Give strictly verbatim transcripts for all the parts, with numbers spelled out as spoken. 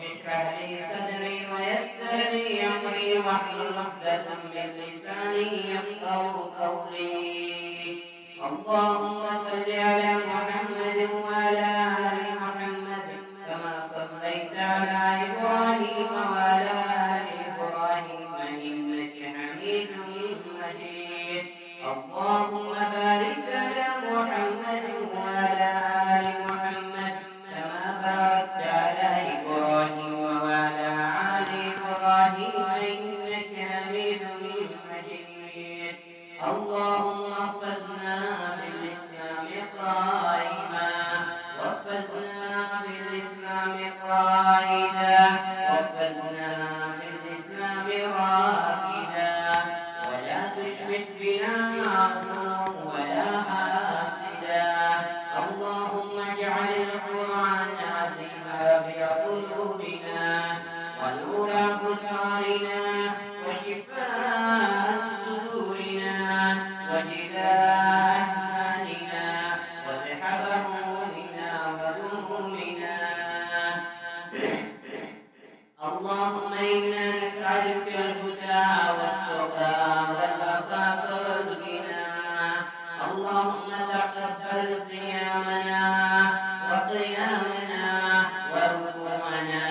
اشرح لي صدري ويسر لي أمري واحلل عقدة من لساني يفقهوا قولي. اللهم صل على محمد وعلى آل محمد كما صليت على إبراهيم وعلى آل إبراهيم إنك حميد مجيد. اللهم بارك على محمد وعلى آل محمد كما باركت على إبراهيم وعلى آل إبراهيم إنك حميد مجيد. اللهم احفظنا بالإسلام قائما، واحفظنا بالإسلام قائدا، واحفظنا بالإسلام راكدا، ولا تشمت بنا عدوا ولا حاسدا. اللهم اجعل القرآن العظيم ربيع قلوبنا ونور أبصارنا وشفاء صدورنا وجلاء أحزاننا وذهاب همومنا وغمومنا. اللهم إنا نسألك الهدى والتقى والعفاف والغنى. اللهم تقبل صيامنا وقيامنا وركوعنا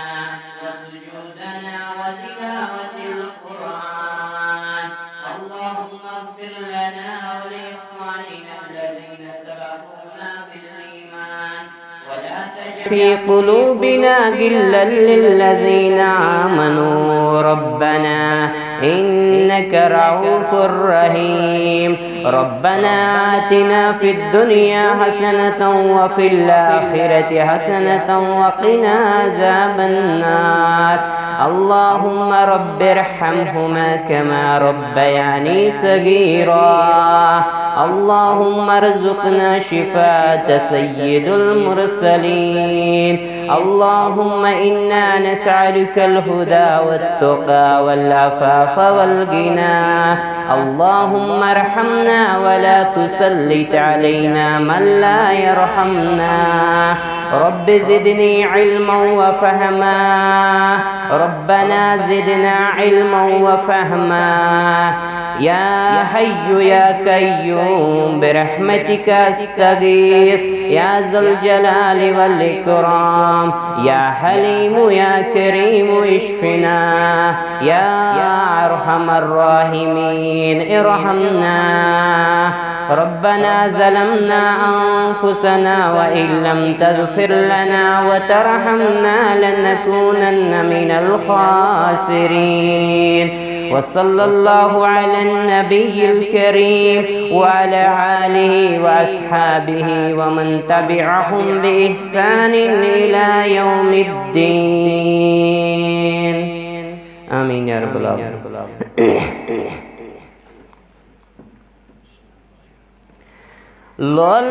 وسجودنا وتلاوة القرآن. اللهم اغفر لنا ولإخواننا الذين سبقونا بالإيمان ولا تجعل في قلوبنا غلا للذين آمنوا ربنا إنك رؤوف رحيم. ربنا آتنا في الدنيا حسنة وفي الآخرة حسنة وقنا عذاب النار. اللهم رب ارحمهما كما ربياني صغيرا. اللهم ارزقنا شفاعة سيد المرسلين. اللهم إنا نسألك الهدى والتقى والعفاف والغنى. اللهم ارحمنا ولا تسلط علينا من لا يرحمنا. رب زدني علما وفهما. ربنا زدنا علما وفهما. يا حي يا قيوم برحمتك أستغيث يا ذا الجلال والإكرام. يا حليم يا كريم اشفنا يا أرحم الراحمين ارحمنا. ربنا ظلمنا أنفسنا وإن لم تغفر لنا وترحمنا لنكونن من الخاسرين. وصلى الله على النبي الكريم وعلى آله وأصحابه ومن تبعهم بإحسان إلى يوم الدين. آمين يا رب العالمين. لول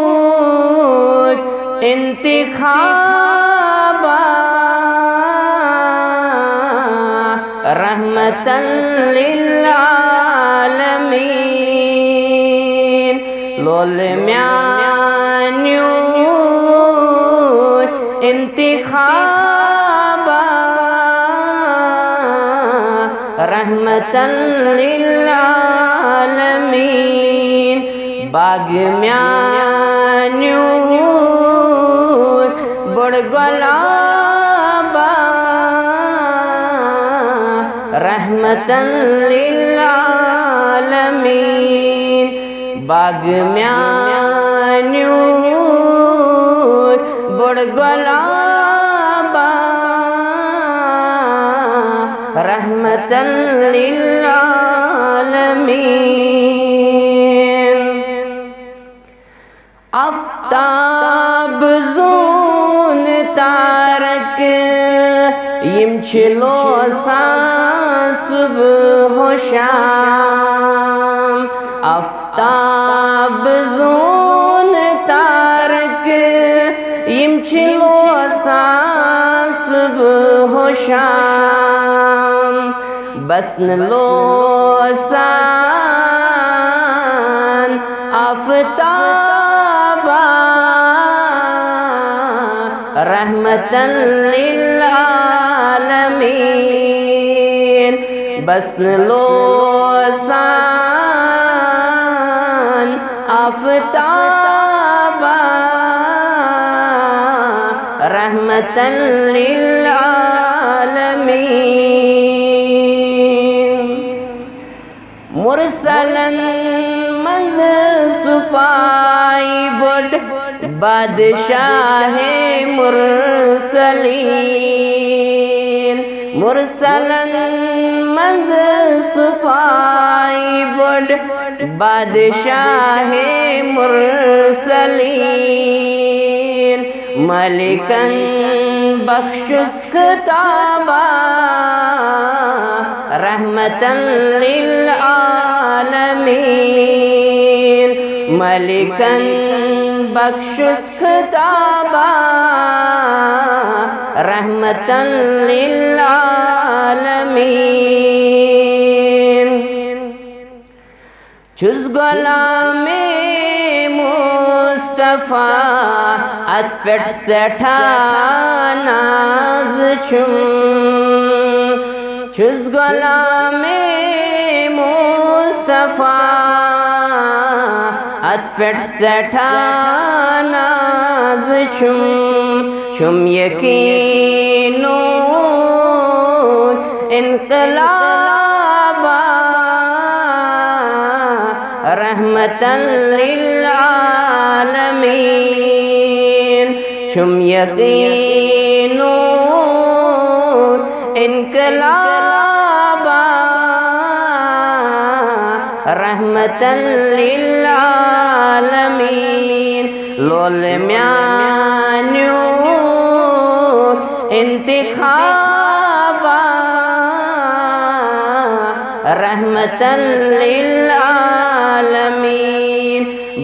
میانیوت انتخابا رحمتا للعالمین. لول میانیوت انتخابا رحمتا للعالمین. باغ میانیوت بوٚڑ گۄلابا رحمتا للعالمین. باغ میانیوت بوٚڑ گۄلابا رحمتا للعالمین. آفتاب زوٗن تارک یِم چھِ لوسان صبح و شام. آفتاب زوٗن تارک یِم چھِ لوسان صبح و شام. بس نہٕ لوسان آفتابا رحمتاً للعالمین۔ بس نہٕ لوسان آفتابا، رحمتاً للعالمین۔ مرسلن منٛز سُہ پاے بوٚڑ، بادشاہ مرسلین۔ مرسلن منٛز سُہ پاے بوٚڑ، بادشاہ مرسلین۔ ملکن بخشس خطابا، رحمتاً للعالمین۔ ملکن بخشس خطابا، رحمتاً للعالمین۔ چھُس غلام مصطفیٰ، اتھ پٮ۪ٹھ سٮ۪ٹھاہ ناز چھُم۔ چھُس غلام مصطفیٰ، اتھ پٮ۪ٹھ سٮ۪ٹھاہ ناز چھُم۔ چھُم یقینو انقلابا، رحمتاً للعالمین۔ چھُم یقینو انقلابا، رحمتاً للعالمین۔ لول میانیو انتخابا، رحمتاً للعالمین۔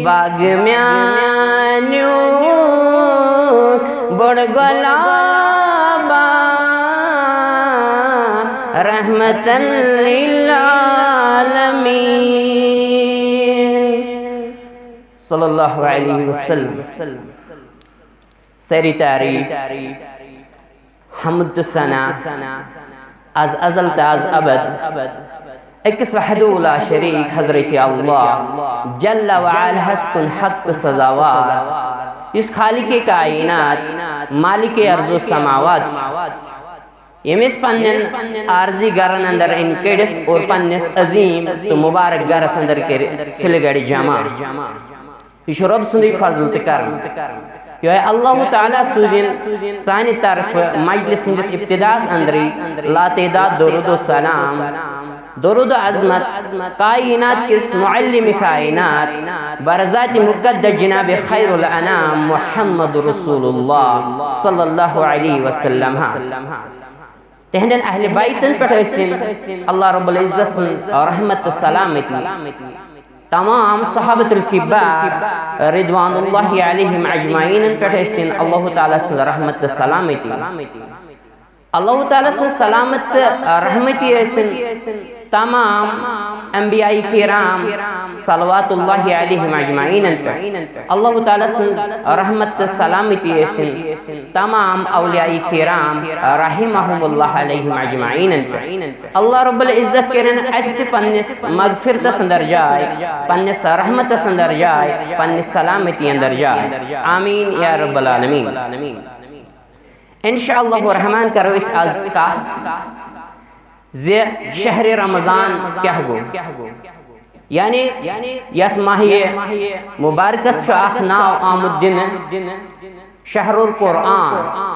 باغ میانیو بوٚڑ گۄلابا، رحمتاً للعالمین۔ صلی اللہ علیہ وسلم۔ ساری تعریف، حمد تہٕ ثنا از ازل تہٕ از ابد أکِس وحدہ لا شریک حضرت اللہ جل وعلا ہس کُن حق تہٕ سزاوار، یُس خالق کائنات، مالک ارض و سماوات چھُ، ییٚمۍ أسۍ پننٮ۪ن عارضی گرن اندر أنۍ کٔڑِتھ اور پننِس عظیم تہٕ مبارک گرس اندر کٔرۍ سُلہِ گڑِ جمع۔ یہِ چھُ رۄب سُنٛدُے فضل تہٕ کرم۔ یِہوٚے اللہ تعالیٰ سوٗزِن سانہِ طرفہٕ مجلس ہٕنٛدِس ابتداہس اندرٕے لاتعداد درود و سلام، درود و عظمت کائنات کِس معلم کائنات برذات مقدس جناب خیر الانام محمد رسول اللہ صلی اللہ علیہ وسلم ہس۔ تہنٛدٮ۪ن اہل بیتن پٮ۪ٹھ ٲسِن اللہ رب العزت سٕنٛز رحمت تہٕ سلامتی۔ تمام صحابت الکبار رضوان اللہ علیہم اجمعین پٮ۪ٹھ ٲسِن اللہ تعالیٰ سٕنٛز رحمت تہٕ سلامتی۔ اللہ تعالیٰ سٕنٛز سلامت تہٕ رحمتی ٲسِن تمام انبیاء کرام صلوات اللہ علیہم اجمعین پٮ۪ٹھ۔ اللہ تعالیٰ سٕنٛز رحمت تہٕ سلامتی ٲسِن تمام اولیاء کرام رحمہم اللہ علیہم اجمعین پٮ۪ٹھ۔ اللہ رب العزت کٔرِن اسہِ تہِ پننِس مغفرتس اندر جاے، پننِس رحمتس اندر جاے، پننِس سلامتی اندر جاے۔ آمین یا رب العالمین۔ انشاءاللہ الرحمن کرو أسۍ آز کتھ زِ شہر رمضان کیٛاہ گوٚو، یعنی یتھ ماہ مبارکس چھُ اکھ ناو آمُت دِنہٕ شہر القرآن،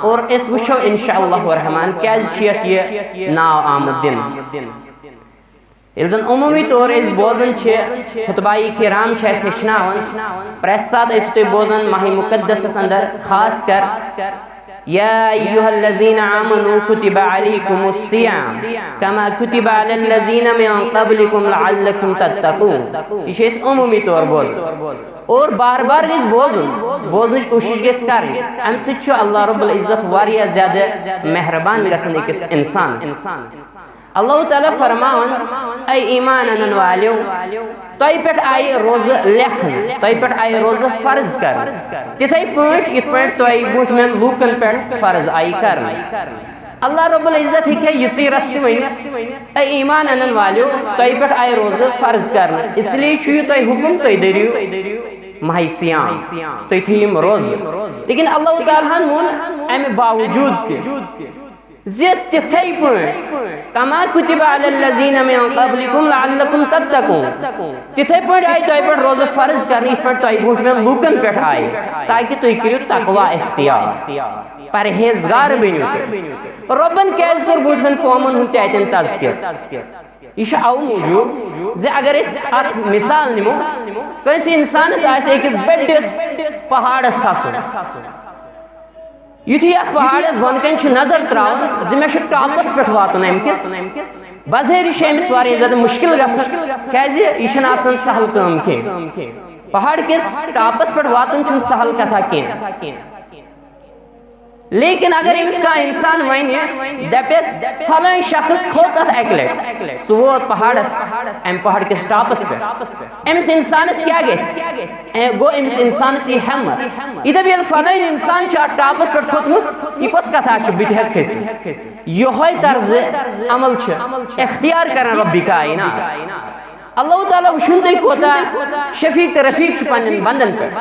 اور أسۍ وٕچھو انشاءاللہ الرحمن کیٛازِ چھُ یتھ یہِ ناو آمُت دِنہٕ۔ ییٚلہِ زن عموٗمی طور أسۍ بوزان چھِ، خطبہ کرام چھِ اَسہِ ہیٚچھناوان، پرٛٮ۪تھ ساتہٕ ٲسِو تُہۍ بوزان ماہ مقدسس اندر خاص کر، یا ایھا الذین آمنوا کتب علیکم الصیام کما کتب علی الذین من قبلکم لعلکم تتقون۔ یہِ چھِ أسۍ عموٗمی طور بوزان اور بار بار گژھِ بوزُن، بوزنٕچ کوٗشِش گژھِ کرٕنۍ۔ امہِ سۭتۍ چھُ اللہ رب العزت واریاہ زیادٕ مہربان گژھان أکِس انسانس۔ اللہ تعالیٰ فرماوان، اے ایمان انن والیو، تۄہہِ پٮ۪ٹھ آیہِ روزٕ لیکھنہٕ، تۄہہِ پٮ۪ٹھ آیہِ روزٕ فرض کرنہٕ، تِتھے پٲٹھۍ یِتھ پٲٹھۍ تۄہہِ برونٛٹھ مٮ۪ن لوٗکن پٮ۪ٹھ فرض آیہِ کرنہٕ۔ اللہ رب العزت ہیٚکہِ ہا یِژٕے رژھ تہِ ؤنِتھ، اے ایمان انن والیو، تۄہہِ پٮ۪ٹھ آیہِ روزٕ فرض کرنہٕ، اس لیے چھُ یہِ تۄہہِ حُکم، تُہۍ دٔرِو ماہِ صیام، تُہۍ تھٲیِو یِم روزٕ۔ لیکن اللہ تعالیٰ ہن ووٚن امہِ باوجوٗد تہِ زِ تِتھے پٲٹھۍ، کما کتب علی الذین من قبلکم لعلکم تتقون، تِتھے پٲٹھۍ آیہِ تۄہہِ پٮ۪ٹھ روزٕ فرض کرنہٕ، یِتھ پٲٹھۍ تۄہہِ برونٛٹھ مٮ۪ن لوٗکن پٮ۪ٹھ آیہِ، تاکہِ تُہۍ کٔرِو تقویٰ اختیار، پرہیزگار بٔنِو تُہۍ۔ رۄبن کیازِ کوٚر برونٛٹھ مٮ۪ن قومن ہُنٛد تہِ اتٮ۪ن تذکر؟ یہِ چھُ اَوٕ موٗجوٗب زِ اگر أسۍ اکھ مثال نِمو، کٲنٛسہِ اِنسانس آسہِ أکِس بٔڑِس پہاڑس کھسُن، یُتھُے اَتھ پہاڑس بۄنہٕ کنہِ چھُ نظر تراوان زِ مےٚ چھُ ٹاپس پٮ۪ٹھ واتُن امہِ کِس، بظٲہِر چھُ أمِس واریاہ زیادٕ مُشکِل گژھان، کیازِ یہِ چھُنہٕ آسان سہل کٲم کینٛہہ۔ پہاڑ کِس ٹاپس پٮ۪ٹھ واتُن چھُنہٕ سہل کتھا کینٛہہ۔ لیکن اگر أمِس کانٛہہ انسان ونہِ، دپٮ۪س، فلٲنۍ شخص کھوٚت اتھ اکہِ لٹہِ، سُہ ووت پہاڑس، امہِ پہاڑ کِس ٹاپس پٮ۪ٹھ، أمِس انسانس کیٛاہ گژھِ؟ اے، گوٚو أمِس انسانس یی ہٮ۪متھ۔ یہِ دپہِ، ییٚلہِ فلٲنۍ انسان چھُ اتھ ٹاپس پٮ۪ٹھ کھوٚتمُت، یہِ کۄس کتھا چھِ، بہٕ تہِ ہٮ۪کہٕ کھٔسِتھ۔ یِہوٚے طرزِ عمل چھِ اختیار کران ربِ کائنات۔ اللہ تعالیٰ وٕچھُن تُہۍ کوٗتاہ شفیق تہٕ رفیق چھُ پننٮ۪ن بندن پٮ۪ٹھ۔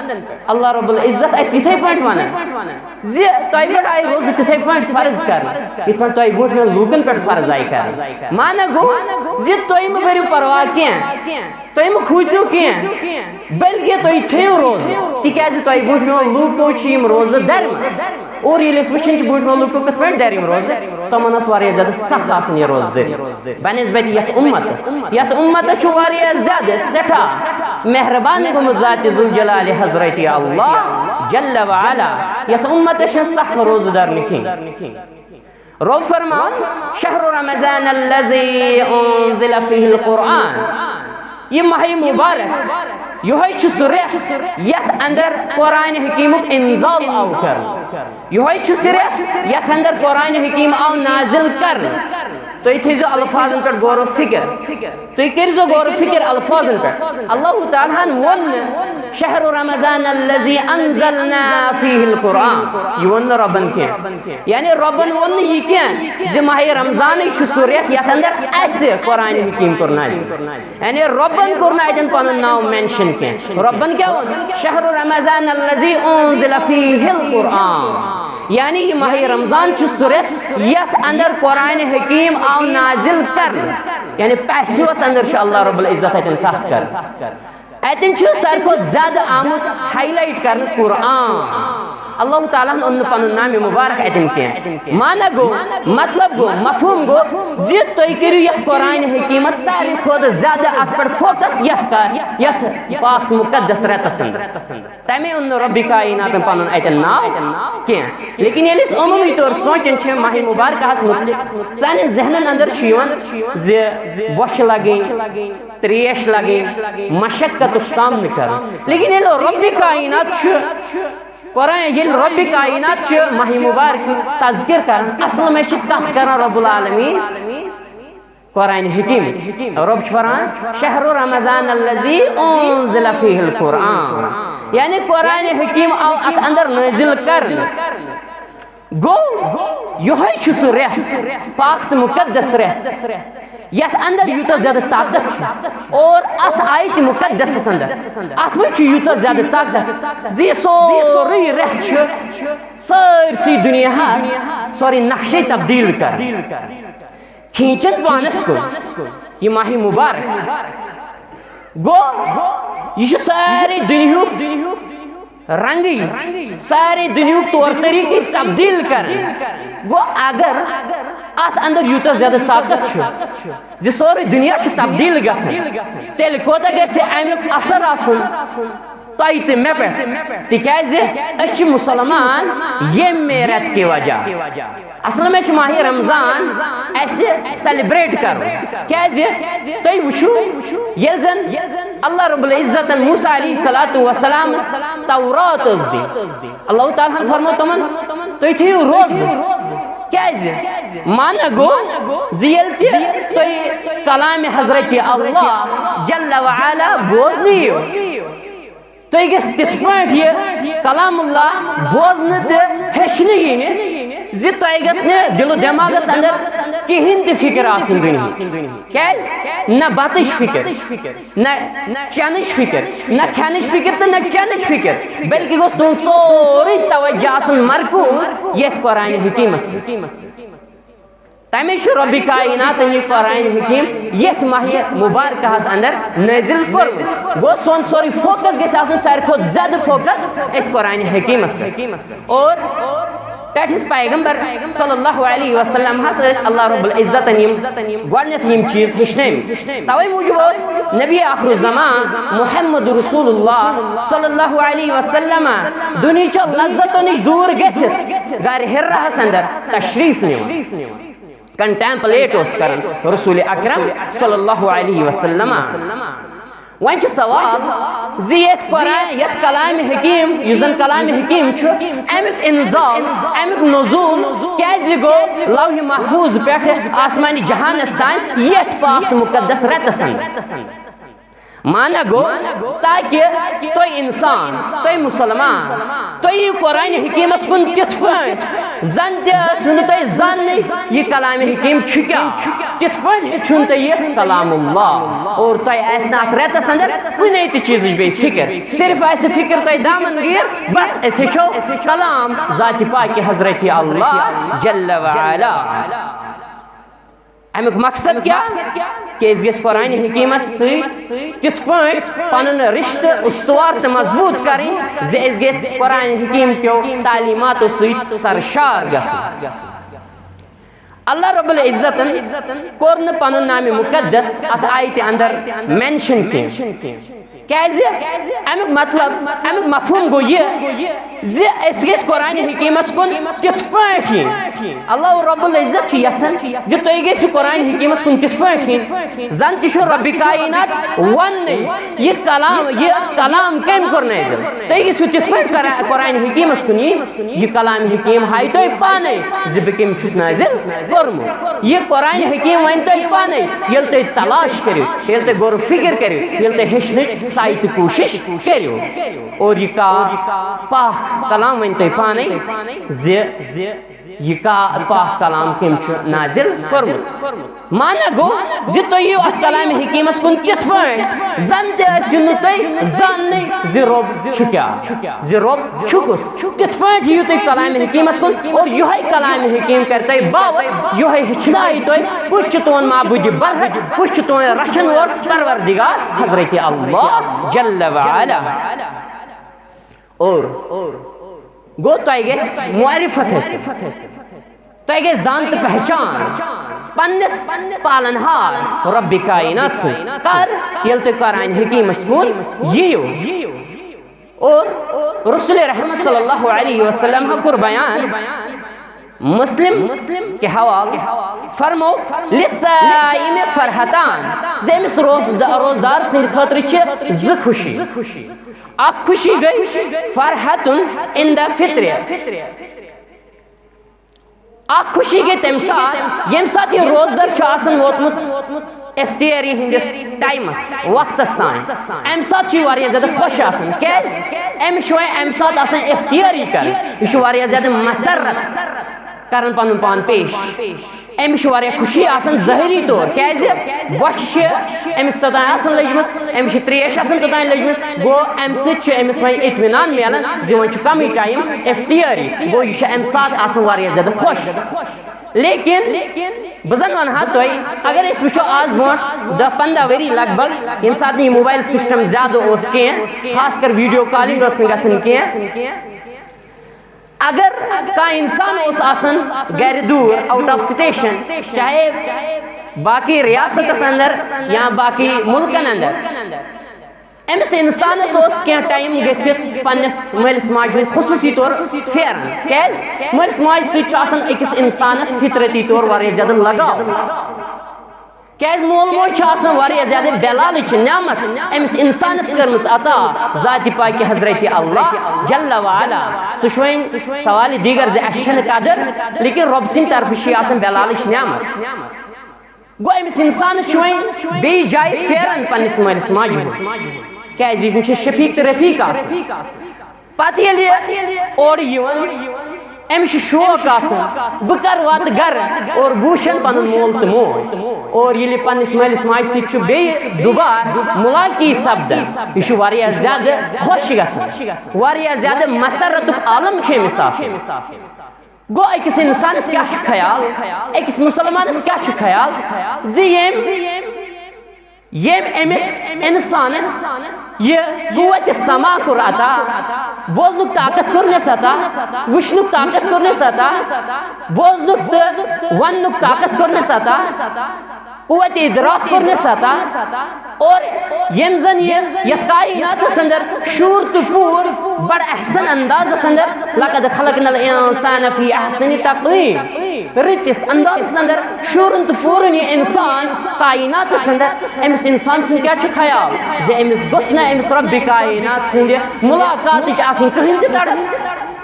اللہ رب العزت اَسہِ یِتھے پٲٹھۍ ونان زِ تۄہہِ پٮ۪ٹھ آیہِ روزٕ تِتھے پٲٹھۍ فرض کرنہٕ، یِتھ پٲٹھۍ تۄہہِ برونٛٹھ مٮ۪ن لوٗکن پٮ۪ٹھ فرض آیہِ کرنہٕ۔ معنہ گوٚو زِ تُہۍ مہٕ بٔرِو پرواہ کینٛہہ، تُہۍ مہٕ کھوٗژِو کینٛہہ، بلکہِ تُہۍ تھٲیِو روزٕ، تِکیازِ تۄہہِ برونٛٹھ مٮ۪و لوٗکو چھِ یِم روزٕ دَرِمَژٕ۔ اور ییٚلہِ أسۍ وٕچھان چھِ برونٛٹھ مٮ۪و لوٗکو کِتھ پٲٹھۍ دَرِ یِم روزٕ، تِمن اوس واریاہ زیادٕ سخ آسان یہِ روزٕ دِنۍ بنسبت یتھ اُمتس۔ یتھ اُمتس چھُ واریاہ زیادٕ سٮ۪ٹھاہ مہربان گوٚمُت ذاتِ ذوالجلالِ حضرت اللہ جل وعلا۔ یتھ اُمتس چھِ سخ روزٕ دَرنہٕ کینٛہہ۔ رب فرمان، شہر رمضان الذی انزل فیہ القرآن، یہِ ماہِ مبارک، یِہوٚے چھُ سُہ رٮ۪تھ یتھ اندر قرآن حکیمُک انزال آو کرنہٕ۔ یِہوٚے چھُ سُہ رٮ۪تھ یتھ اندر قرآن حکیم آو نازل کرنہٕ۔ تُہۍ تھٲیزیو الفاظن پٮ۪ٹھ غور و فکر۔ تُہۍ کٔرۍزیو غور و فکر الفاظن پٮ۪ٹھ۔ اللہ تعالیٰ ہن ووٚن نہٕ، شہر رمضان الذی انزلنا فیہ القرآن، یہِ ووٚن نہٕ رۄبن کینٛہہ۔ یعنی رۄبن ووٚن نہٕ یہِ کینٛہہ زِ ماہِ رمضانٕے چھُ سُہ رٮ۪تھ یتھ اندر اسہِ قرآن حکیم کوٚر نازل۔ یعنی رۄبن کوٚر نہٕ اتٮ۪ن پنُن ناو مینشن کینٛہہ۔ رۄبن کیٛاہ ووٚن؟ شہر رمضان الذی انزل فیہ القرآن۔ یعنی یہِ ماہِ رمضان چھُ سُہ رٮ۪تھ یتھ اندر قرآن حکیم آو نازل کرنہٕ۔ یعنی پیسوس اندر چھُ اللہ رب العزت اتٮ۪ن کتھ کران۔ اتٮ۪ن چھُ ساروی کھۄتہٕ زیادٕ آمُت ہائی لائٹ کرنہٕ قرآن۔ اللہ تعالیٰ ہن اوٚن نہٕ پنُن نام مبارک اتٮ۪ن کینٛہہ۔ معنہ گوٚو، مطلب گوٚو، مفہوم گوٚو زِ تُہۍ کٔرِو یتھ قرآن حکیمس ساروی کھۄتہٕ زیادٕ اتھ پٮ۪ٹھ فوکس یتھ کا-، یتھ پاک مقدس رٮ۪تس اندر۔ تمے اوٚن نہٕ ربِ کائناتن پنُن اتٮ۪ن ناو کینٛہہ۔ لیکن ییٚلہِ أسۍ عموٗمی طور سونٛچان چھِ ماہِ مبارکہس متعلق، سانٮ۪ن ذہنن اندر چھُ یِوان زِ بۄچھِ لگٕنۍ، تریش لگٕنۍ، مشقتُک سامنہٕ کرُن۔ لیکن ییٚلہِ ربِ کائنات چھُ قرآن، ییٚلہِ ربِ کائنات چھُ ماہِ مبارک تذکر کران، اصل منٛز چھُ کتھ کران رب العالمین قرآن حکیم۔ رب چھُ فرمان، شہر رمضان الذی انزل فیہ القرآن، یعنی قرآن حکیم آو اتھ اندر نازل کرنہٕ۔ گوٚو، یِہوٚے چھُ سُہ رٮ۪تھ، پاک تہٕ مقدس رٮ۪تھ، یتھ اندر یوٗتاہ زیادٕ طاقت چھُ اور اتھ آیتِ مقدسس اندر، اتھ منٛز چھُ یوٗتاہ زیادٕ طاقت زِ یہِ سورُے رٮ۪تھ چھُ سٲرسٕے دُنیاہس سورُے نقشے تبدیل کران۔ کھینچن پانس کُن یہِ ماہِ مبارک۔ گوٚو، یہِ چھُ سارے دُنیہُک رنگٕے، سارے دُنیہُک طور طریقہٕ تبدیل کران۔ گوٚو، اگر اتھ اندر یوٗتاہ زیادٕ طاقت چھُ زِ سورُے دُنیا چھُ تبدیل گژھان، تیٚلہِ کوٗتاہ گژھِ امیُک اثر آسُن تۄہہِ تہٕ مےٚ پٮ۪ٹھ؟ تِکیازِ أسۍ چھِ مسلمان ییٚمہِ رٮ۪تہٕ کہِ وجہ۔ اصل منٛز چھُ ماہِ رمضان اسہِ سیلیبریٹ کرُن۔ کیازِ؟ تُہۍ وٕچھِو، ییٚلہِ زن اللہ رب العزتن موسیٰ علیہ الصلوۃ والسلامس تورات ٲس دِنۍ، اللہ تعالیٰ ہن فرموو تِمن، تُہۍ تھٲیِو روزٕ۔ کیازِ؟ معنی گوٚو زِ ییٚلہِ تہِ تُہۍ کلامِ حضرت اللہ جل وعلا بوزنہٕ یِیِو، تُہۍ گٔژھِو تِتھ پٲٹھۍ یہِ کلام اللہ بوزنہٕ تہٕ ہیٚچھنہٕ یِنہِ زِ تۄہہِ گژھِ نہٕ دِل و دٮ۪ماغس اندر کِہیٖنۍ تہِ فِکر آسٕنۍ دُنہِچ۔ کیازِ؟ نہ بتٕچ فِکر، نہ چٮ۪نٕچ فِکر، نہ کھٮ۪نٕچ فِکر تہٕ نہ چٮ۪نٕچ فِکر، بلکہِ گوٚژھ تُہُنٛد سورُے توجہ آسُن مرکوٗز یتھ قرآنِ حکیٖمس پٮ۪ٹھ۔ تمے چھُ رۄبِ کائناتن یہِ قرآنِ حکیٖم یتھ ماہِ مبارکہس اندر نٲزِل کوٚرمُت۔ گوٚو سون سورُے فوکس گژھِ آسُن، ساروی کھۄتہٕ زیادٕ فوکس أتھۍ قرآنِ حکیٖمس پٮ۪ٹھ۔ اور پٮ۪ٹھِس پیغمبر صلی اللہ علیہ وسلم ہس ٲسۍ اللہ رب العزتن یِم گۄڈٕنیتھ یِم چیٖز ہیٚچھنٲومٕتۍ۔ توے موٗجوٗب اوس نبی آخر الزمان محمد رسول اللہ صلی اللہ علیہ وسلم دُنہِچو لذتو نِش دوٗر گٔژھِتھ غارِ حراہس اندر تشریٖف نِوان، کنٹیمپلیٹ اوس کران رسول اکرم صلی اللہ علیہ وسلم۔ وۄنۍ چھُ سوال زِ یتھ قرآن، یتھ کلامِ حکیٖم، یُس زن کلامِ حکیٖم چھُ، امیُک انزال، امیُک نزول کیازِ گوٚو لوحِ محفوظ پٮ۪ٹھ آسمانِ جہانس تام یتھ پاک تہٕ مقدس رٮ۪تس اندر؟ معنی گوٚو تاکہِ تُہۍ انسان، تُہۍ مسلمان، تُہۍ یِیِو قرآنِ حکیٖمس کُن تِتھ پٲٹھۍ زن تہِ ٲسِو نہٕ تۄہہِ زاننٕے یہِ کلامِ حکیٖم چھُ کیٛاہ، تِتھ پٲٹھۍ ہیٚچھُن تۄہہِ یہِ کلام اللہ۔ اور تۄہہِ آسہِ نہٕ اتھ رٮ۪تس اندر کُنے تہِ چیٖزٕچ بیٚیہِ فِکر، صرف آسہِ فِکر تۄہہِ دامن گیٖر، بس أسۍ ہیٚچھو کلام ذاتِ پاکِ حضرتِ اللہ جل وعلا۔ امیُک مقصد کیٛاہ؟ کہِ أسۍ گٔژھۍ قرآنِ حکیٖمس سۭتۍ تِتھ پٲٹھۍ پنُن رشتہٕ استوار تہٕ مضبوٗط کرٕنۍ زِ أسۍ گٔژھۍ قرآنِ حکیٖم کیو تعلیٖماتو سۭتۍ سرشار گژھٕنۍ۔ اللہ رب العزتن کوٚر نہٕ پنُن نامِ مقدس اتھ آیتہِ اندر مینشن کینٛہہ۔ کیازِ؟ امیُک مطلب، امیُک مفہوم گوٚو یہِ زِ أسۍ گٔژھۍ قرآنِ حکیٖمس کُن تِتھ پٲٹھۍ یِنۍ۔ اللہ رب العزت چھُ یژھان زِ تُہۍ گٔژھِو قرآنِ حکیٖمس کُن تِتھ پٲٹھۍ یِنۍ زن تہِ چھُ رۄبِ کائنات وننٕے یہِ کلام، یہِ کلام کٔمۍ کوٚر نٲزِل۔ تُہۍ گٔژھِو تِتھ پٲٹھۍ قرآ-، قرآنِ حکیٖمس کُن یِنۍ۔ یہِ کلامِ حکیٖم ہایہِ تۄہہِ پانے زِ بہٕ کٔمۍ چھُس نٲزِل کوٚرمُت۔ یہِ قرآنِ حکیٖم ونہِ تۄہہِ پانے، ییٚلہِ تُہۍ تلاش کٔرِو، ییٚلہِ تُہۍ غور و فکر کٔرِو، ییٚلہِ تُہۍ ہیٚچھنٕچ سعی تہٕ کوٗشش کٔرِو۔ اور یہِ کا-، پاک کلام ونہِ تۄہہِ پانے زِ یہِ کا-، پاک کلام کٔمۍ چھُ نازِل کوٚرمُت۔ معنی گوٚو زِ تُہۍ یِیِو اتھ کلامِ حکیٖمس کُن تِتھ پٲٹھۍ زن تہِ ٲسِو نہٕ تُہۍ زاننٕے زِ رۄب چھُ کیٛاہ، زِ رۄب چھُ کُس۔ تِتھ پٲٹھۍ یِیِو تُہۍ کلامِ حکیٖمس کُن اور یِہوٚے کلامِ حکیٖم کرِ تۄہہِ باور، یِہوٚے ہیٚچھنایہِ تۄہہِ کُس چھُ تُہُنٛد معبوٗدِ برحق، کُس چھُ تُہُنٛد رچھن وول پروردگار حضرتِ اللہ جل وعلا۔ اور گوٚو تۄہہِ گژھِ معرفت حٲصِل، تۄہہِ گژھِ زان تہٕ پہچان پننِس پالن ہار رۄبِ کائنات سٕنٛز۔ کر؟ ییٚلہِ تُہۍ قرآنِ حکیٖمس کُن یِیِو۔ اور رسول رحمت صلی اللہ علیہ وسلم ہا کوٚر بیان مسلم کہِ حوالہٕ، فرمو، لِلصائم فرحتان، زِ أمِس روز-، روزدار سٕنٛدِ خٲطرٕ چھِ زٕ خوشی۔ اکھ خوشی گٔے فرحتن عند فطر، اکھ خوشی گٔے تمہِ ساتہٕ ییٚمہِ ساتہٕ یہِ روزدر چھُ آسان ووتمُت افطٲری ہٕنٛدِس ٹایمس، وقتس تام۔ امہِ ساتہٕ چھُ یہِ واریاہ زیادٕ خۄش آسان۔ کیازِ؟ أمِس چھُ وۄنۍ امہِ ساتہٕ آسان افطٲری کرٕنۍ۔ یہِ چھُ واریاہ زیادٕ مسرت کران پنُن پان پیش۔ أمِس چھُ واریاہ خوشی آسان ظٲہری طور۔ کیازِ؟ بۄچھِ چھِ أمِس توٚتام آسان لٔجمٕژ، أمِس چھِ تریش آسان توٚتام لٔجمٕژ۔ گوٚو، امہِ سۭتۍ چھُ أمِس وۄنۍ اطمینان میلان زِ وۄنۍ چھُ کمٕے ٹایم افطٲری۔ گوٚو، یہِ چھُ امہِ ساتہٕ آسان واریاہ زیادٕ خۄش۔ لیکن بہٕ زن ونہٕ ہا تۄہہِ، اگر أسۍ وٕچھو آز برونٛٹھ دہ پنٛداہ ؤری لگ بگ، ییٚمہِ ساتہٕ نہٕ یہِ موبایل سسٹم زیادٕ اوس کینٛہہ، خاص کر ویڈیو کالنگ ٲس نہٕ گژھان کینٛہہ، اگر کانٛہہ انسان اوس آسان گرِ دوٗر، آوٹ آف سٹیشن، چاہے باقی ریاستس اندر یا باقی ملکن اندر، أمِس انسانس اوس کینٛہہ ٹایم گٔژھِتھ پننِس مٲلِس ماجہِ ہُنٛد خصوٗصی طور پھیران۔ کیازِ؟ مٲلِس ماجہِ سۭتۍ چھُ آسان أکِس انسانس فطرتی طور واریاہ زیادٕ لگاو۔ کیازِ مول موج چھُ آسان واریاہ زیادٕ بے لالٕچ نعمت أمِس اِنسانَس کٔرمٕژ عطا ذاتِ پاکہِ حضرت اللہ جل وعلا۔ سُہ چھُ وۄنۍ سوالِ دیٖگر زِ اَسہِ چھَنہٕ قدر، لیکن رۄب سٕنٛدِ طرفہٕ چھِ یہِ آسان بے لالٕچ نعمت۔ گوٚو أمِس اِنسانَس چھُ وۄنۍ بیٚیہِ جایہِ پھیران پنٛنِس مٲلِس ماجہِ ہُنٛد، کیازِ یِم چھِ شفیق تہٕ رفیق آسان۔ پتہٕ ییٚلہِ یہِ اورٕ یِوان، أمِس چھُ شوق آسان، بہٕ کر واتہٕ گرٕ اور بہٕ وٕچھن پنُن مول تہٕ موج۔ اور ییٚلہِ پننِس مٲلِس ماجہِ سۭتۍ چھُ بیٚیہِ دُبارٕ مُلاقی سپدان، یہِ چھُ واریاہ زیادٕ خۄش گژھان، واریاہ زیادٕ مسرتُک عالم چھُ أمِس آسان۔ گوٚو أکِس اِنسانَس کیٛاہ چھُ خیال، أکِس مُسلمانَس کیٛاہ چھُ خیال زِ ییٚمۍ ییٚمۍ أمِس اِنسانَس یہِ قوتِ سماع کوٚر عطا، بوزنُک طاقت کوٚرنَس عطا، وٕچھنُک طاقت کوٚرنَس عطا، بوزنُک تہٕ وَننُک طاقت کوٚرنَس عطا، قوتِ ادراک کوٚرنَس عطا، اور ییٚمۍ زَن یہِ یَتھ کائناتَس اندر شوٗر تہٕ پوٗر بڑٕ احسن اندازَس اندر، لقد خلقنا الانسان فی احسن تقویم، رٕتِس اندازس اندر شوٗرُن تہٕ پوٗرُن یہِ انسان کائناتس اندر، أمِس انسان سُنٛد کیٛاہ چھُ خیال زِ أمِس گوٚژھ نہ أمِس رۄبِ کائنات سٕنٛدِ مُلاقاتٕچ آسٕنۍ کٕہٕنۍ تہِ تڑپ؟